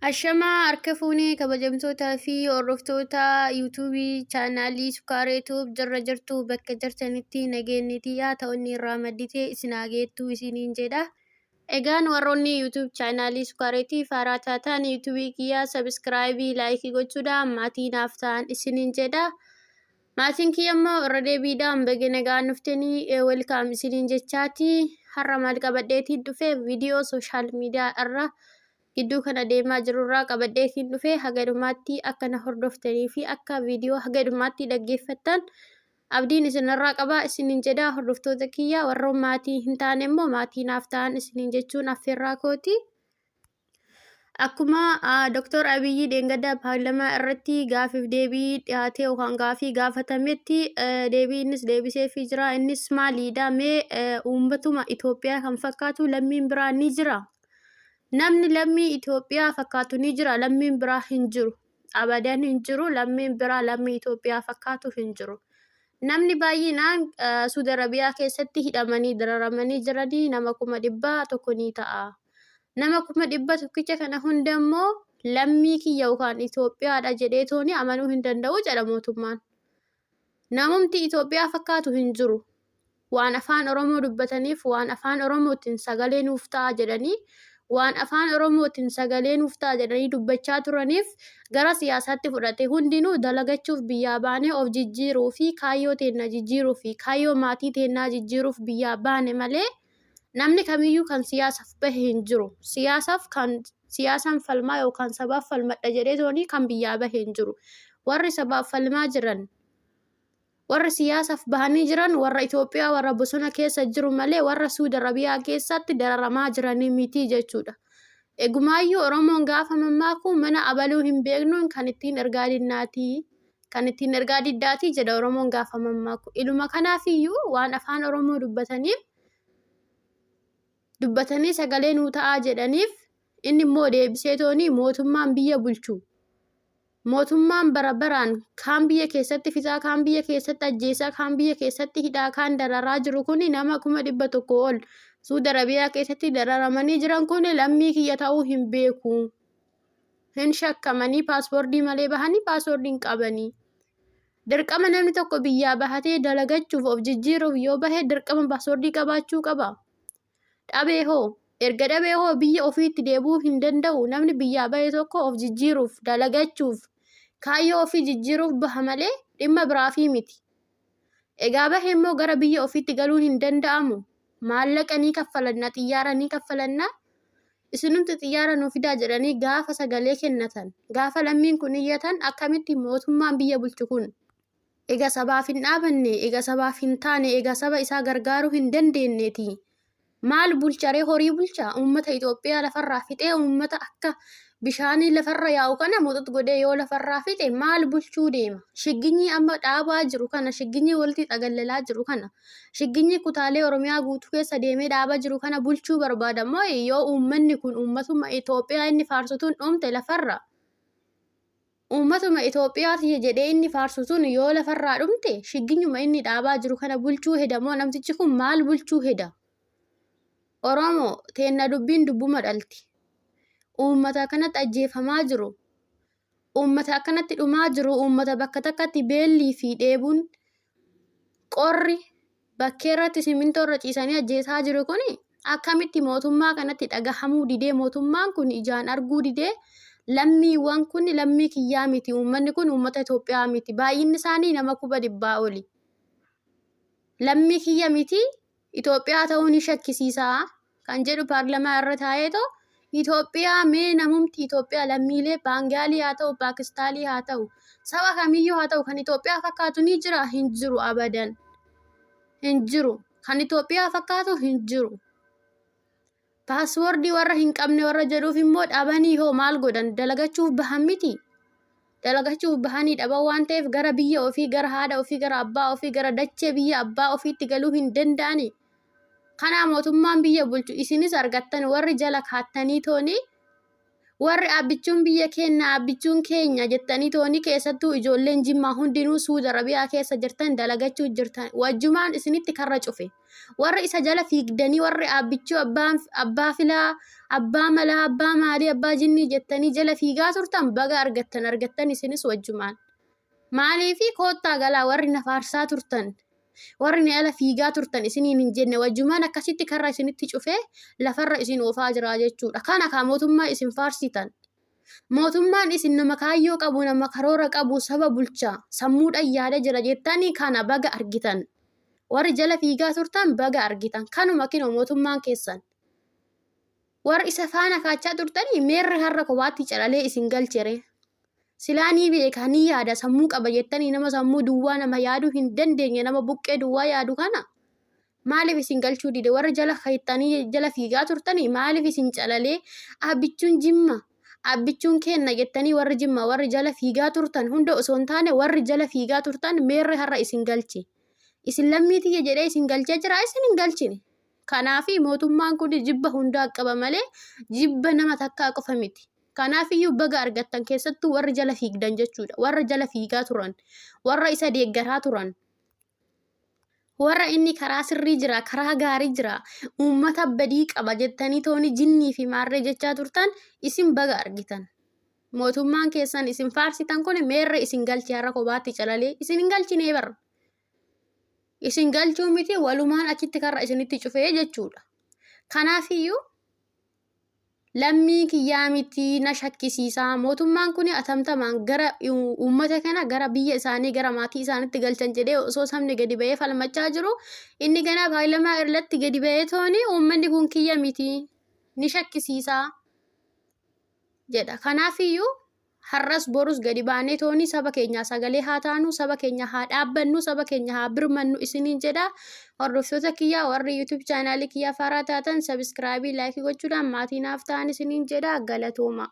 Ashamaa harka fuunee kabajamtootaa fi hordoftoota yuutuubii chaanaalii Sukkaaree Tuub jirra jirtu bakka jirtanitti nageenyi tiyyaa ta'onni irraa madditee isin haa geettu isiniin jedha. Egaan warroonni yuutuub chaanaalii Sukkaareetiif haaraa taataan yuutuubii kiyyaa sabiskiraayibii laayikii gochuudhaan maatii naaf ta'an isiniin jedha. Maatiin kiyya immoo irra deebiidhaan baga nagaan dhuftanii welkaam isiniin jechaati. Har'a maal qabadheetiin dhufe viidiyoo sooshaal miidiyaa irra gidduu kana deemaa jirurraa qabadheetiin dhufe haga dhumaatti akka na hordoftanii fi akka viidiyoo haga dhumaatti dhaggeeffattan abdiin isinirraa qaba isiniin jedha hordoftoota kiyya warroon maatii hin taane immoo maatii naaf ta'an isiniin jechuun affeerraa kooti. Akkuma Dr. Abiyyi dheengadda paarlamaa irratti gaafiif deebii dhiyaatee yookaan gaafii gaafatametti deebii innis deebiseefii jira. Innis maaliidha? Mee uummatuma Itoophiyaa kan fakkaatu lammiin biraa ni jira. Namni lammii Itoophiyaa fakkaatu ni jira, lammiin biraa hin jiru. Abadan hin jiru, lammiin biraa lammii Itoophiyaa fakkaatu hin jiru. Namni baay'inaan Suudi Arabiyaa keessatti hidhamanii dararamanii jiranii nama 100,000 ni ta'a. Nama 100,000 kana hunda immoo lammii kiyya yookaan Itoophiyaadha jedhee tooni amanuu hin danda'u jedha mootummaan. Namumti Itoophiyaa fakkaatu hin jiru. Waan afaan Oromoo dubbataniif waan afaan Oromootiin sagalee nuuf ta'a jedhanii waan afaan Oromootiin sagalee nuuf ta'a jedhanii dubbachaa turaniif gara siyaasaatti fudhate hundinuu dalagachuuf biyyaa baanee of jijjiiruu fi kaayyoo teenna jijjiiruu fi kaayyoo maatii teennaa jijjiiruuf biyyaa baane malee namni kamiyyuu kan siyaasaaf bahe hin jiru. Siyaasaaf kan siyaasaan falmaa yookaan sabaaf falmadha jedhee toonii kan biyyaa bahe hin jiru. Warri sabaaf falmaa jiran warri siyaasaaf bahanii jiran warra Itoophiyaa warra bosona keessa jiru malee warra Suudi Arabiyaa keessatti dararamaa jiranii miti jechuudha. Egumaayyuu Oromoon gaafa mammaaku mana abaluu hin beeknuun kan ittiin ergaa dinnaatii kan ittiin ergaa diddaatii jedha Oromoon gaafa mammaaku. Iluma kanaafiyyuu waan afaan Oromoo dubbataniif dubbatanii sagalee nuu ta'aa jedhaniif inni immoo deebisee toonii mootummaan biyya bulchu mootummaan bara baraan kaan biyya keessatti fixaa kaan biyya keessatti ajjeesaa kaan biyya keessatti hidhaa kaan dararaa jiru kun nama 100,000 ol Suudi Arabiyaa keessatti dararamanii jiran kun lammii kiyya ta'uu hin beeku. Hin shakkamanii paaspoortii malee bahanii paaspoortii hin qabanii. Dirqama namni tokko biyyaa bahatee dalagachuuf of jijjiiruuf yoo bahe dirqama paaspoortii qabaachuu qaba. Dhabee hoo erga dhabee hoo biyya ofiitti deebi'uu hin danda'u. Namni biyyaa bahe tokko of jijjiiruuf dalagachuuf kaayyoo ofii jijjiiruuf baha malee dhimma biraafii miti. Egaa bahe immoo gara biyya ofiitti galuun hin danda'amu. Maallaqa ni kaffalanna, xiyyaara ni kaffalanna. Isinumti xiyyaara nuu fidaa jedhanii gaafa sagalee kennatan, gaafa lammiin kun iyyatan akkamitti mootummaan biyya bulchu kun egaa sabaaf hin dhaabanne, egaa sabaaf hin taane, egaa saba isaa gargaaruu hin dandeenyeeti. Maal bulcharee horii bulcha uummata Itoophiyaa lafarraa fixee uummata akka bishaanii lafarra yaa'u kana muxux godhee yoo lafarraa fixe maal bulchuu deema? Shigginyii amma dhaabaa jiru kana shigginyii walitti xagallalaa jiru kana shigginyii kutaalee Oromiyaa guutuu keessa deemee dhaabaa jiru kana bulchuu barbaada moo yoo uummanni kun uummatuma Itoophiyaa inni faarsutuun dhumte lafarra? Uummatuma Itoophiyaa tiyya jedhee inni faarsu tun yoo lafarraa dhumte shigginyuma inni dhaabaa jiru kana bulchuu heda moo namtichi kun maal bulchuu heda? Oromo teenna dubbiin dubbuma dhalti. Uummata akkanatti ajjeefamaa jiru, uummata akkanatti dhumaa jiru, uummata bakka takkatti beellii fi dheebuun qorri bakkee irratti simintoo irra ciisanii ajjeesaa jiru kun akkamitti mootummaa kanatti dhagahamuu didee mootummaan kun ijaan arguu didee lammiiwwan kun lammii kiyyaa miti uummanni kun uummata Itoophiyaa miti baay'inni isaanii nama 100,000 oli lammii kiyya miti Itoophiyaa ta'uu ni shakkisiisa kan jedhu paarlamaa irra taa'eetoo Itoophiyaa mee namumti Itoophiyaa lammiilee Baangaalii haa ta'u Paakistaalii haa ta'u saba kamiyyuu haa ta'u kan Itoophiyaa fakkaatu ni jira hin jiru abadan hin jiru kan Itoophiyaa fakkaatu hin jiru. Paaswoordii warra hin qabne warra jedhuuf immoo dhabanii hoo maal godhan dalagachuuf bahan miti. Dalagachuuf bahanii dhaban waan ta'eef gara biyya ofii gara haadha ofii gara abbaa ofii gara dachee biyya abbaa ofiitti galuu hin danda'ani. Kanaa mootummaan biyya bulchu isinis argattan warri jala kaattanii tooni Warri Abbichuun biyya keenna Abbichuun keenya jettanii tooni keessattuu ijoolleen Jimmaa hundinuu Suud Arabiyaa keessa jirtan dalagachuu jirtan wajjumaan isinitti karra cufe. Warri isa jala fiigdanii warri Abbichuu abbaa filaa abbaa malaa abbaa maalii abbaa jinnii jettanii jala fiigaa turtan baga argattan argattan isinis wajjumaan. Maaliifi koottaa galaa warri na faarsaa turtan warri na jala fiigaa turtan isiniin hin jenne wajjumaan akkasitti karra isinitti cufee lafarra isin oofaa jira jechuudha. Kana kaa mootummaa isin faarsitan. Mootummaan isin nama kaayyoo qabu, nama karoora qabu, saba bulcha, sammuudhaan yaada jira jettanii kana baga argitan. Warri jala fiigaa turtan baga argitan. Kanuma kinoo mootummaan keessan. Warri isa faana kaachaa turtanii meerre har'a kophaatti calalee isin galchere. Silaa ni beeka ni yaada sammuu qaba jettanii nama sammuu duwwaa nama yaaduu hin dandeenye nama buqqee duwwaa yaadu kana maaliif isin galchuu dide warri jala kayittanii jala fiigaa turtanii maaliif isin calalee abbichuun jimma abbichuun kenna jettanii warri jimma warri jala fiigaa turtan hunda osoo hin taane warri jala fiigaa turtan meerre har'a isin galche. Isin lammii tiyya jedhee isin galchee jira isin hin galchine. Kanaafi mootummaan kun jibba hundaa qaba malee jibba nama takkaa qofa miti. Kanaafiyyuu baga argattan keessattuu warri jala fiigdan jechuudha. Warra jala fiigaa turan, warra isa deeggaraa turan, warra inni karaa sirrii jira, karaa gaarii jira, uummata badii qaba jettanii tooni jinnii fi maarree jechaa turtan isin baga argitan. Mootummaan keessan isin faarsitan kun meerre isin galche har'a kophaatti calalee isin hin galchinee bara. Isin galchuu miti walumaan achitti karra isinitti cufee jechuudha. Kanaafiyyuu lammii kiyyaa miti na shakkisiisaa mootummaan kun atamtamaan gara uummata kana gara biyya isaanii gara maatii isaaniitti galchan jedhee osoo sabni gadi ba'ee falmachaa jiru inni ganaa paarlamaa irratti gadi ba'ee tooni uummanni kun kiyya miti ni shakkisiisaa jedha. Kanaafiyyuu Har'as borus gadi baanee tooni saba keenyaa sagalee haa taanu, saba keenya haa dhaabbannu, saba keenya haa birmannu isiniin jedha. Hordoftoota kiyyaa warri YouTube chaanaalii kiyyaa faaraa taatan sabiskiraabii laayikii gochuudhaan maatii naaf ta'an isiniin jedha. Galatooma.